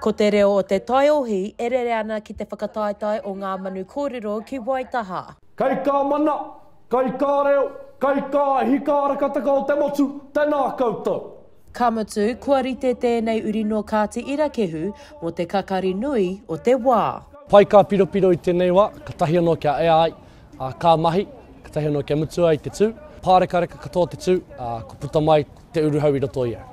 Ko te reo o te taiohi e rere ana ki te whakataetae o Ngā Manu Kōrero ki Waitaha. Kei kā mana, kei kā reo, kei kā hikārakataka o te motu, tēnā koutou. Ka mutu, kua rite tēnei uri nō Kāti Irakehu mō te kakari nui o te wā. Pai kā piropiro i tēnei wā, katahi anō kia ea ai kā mahi, katahi anō kia mutu ai te tū. Pārekareka katoa te tū, ā, kua puta mai te uruhau i roto i au.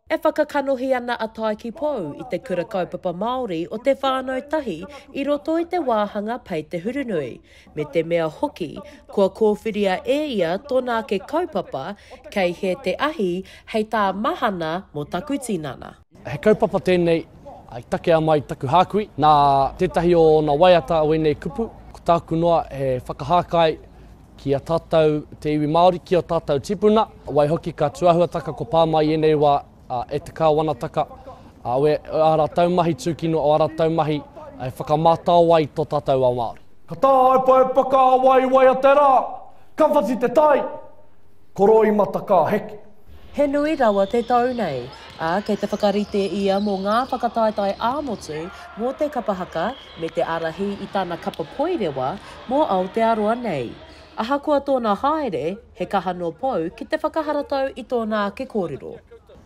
E whakakanohi ana a Taiki Pou i te Kura Kaupapa Māori o Te Whānau Tahi i roto i te wāhanga Pei Te Hurunui, me te mea hoki, kua kōwhiria e ia tōna ake kaupapa, Kei hē te ahi, hei tā mahana mō taku tinana. He kaupapa tēnei i takea mai taku hākui, nā tētahi o ōna waiata o ēnei kupu, ko tāku noa he whakahākai Ki a tātou te iwi Māori, ki o tātou tipuna, waihoki ka tūahuataka ko pā mai i ēnei wā e te kāwanataka, ā rātou mahi tūkino, ā rātou mahi e whakamātao ai tō tātou ao Māori. Ka tāepaepa ka waiwai a te rā, ka whati te tai, ko roimata ka heke. He nui rawa te tau nei, ā, kei te whakarite ia mō ngā whakataetae ā-motu mō te kapa haka me te ārahi i tana kapa poirewa mō Aotearoa nei. Ahakoa tōna haere, he kaha nō Pou ki te whakaharatau i tōna ake kōrero.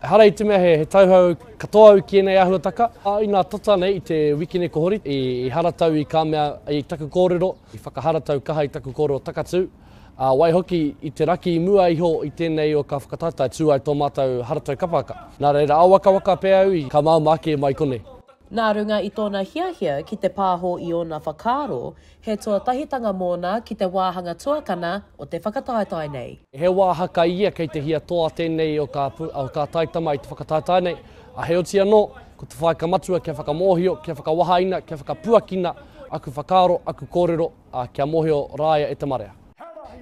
Ehara i te mea he tauhou katoa au ki ēnei āhuataka, ā, inā tata nei i te wikene ko hori, i haratau i kā mea, i taku kōrero, i whakaharatau kaha i taku kōrero takatū, Ā, waihoki, i te raki i mua iho i tēnei o ka whakataetae tū ai tō mātou haratau kapa haka. Nā reira, āwakawaka pea au i ka māmā ake mai konei. Nā runga i tōna hiahia ki te pāho i ōna whakaaro, he tuatahitanga mōna ki te wāhanga tuakana o te whakataetae nei. He wā haka ia kei te hia toa tēnei o kā, o kā taitama i te whakataetae nei, ā, heoti anō, ko te whāika matua kia whakamōhio, kia whakawahaina, kia whakapuakina aku whakaaro, aku kōrero, ā, kia mōhio rāia e te marea.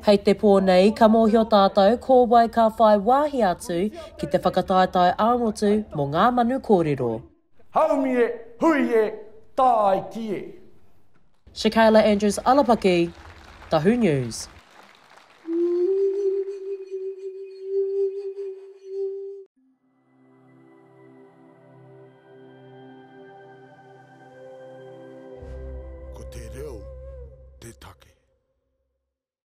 Hei te pō nei ka mōhio tātou ko wai ka whai wāhi atu ki te whakataetae ā-motu mō Ngā Manu Kōrero. Haumi e, hui e, tāiki e. Shakayla Andrews Alapaki, Tahu News.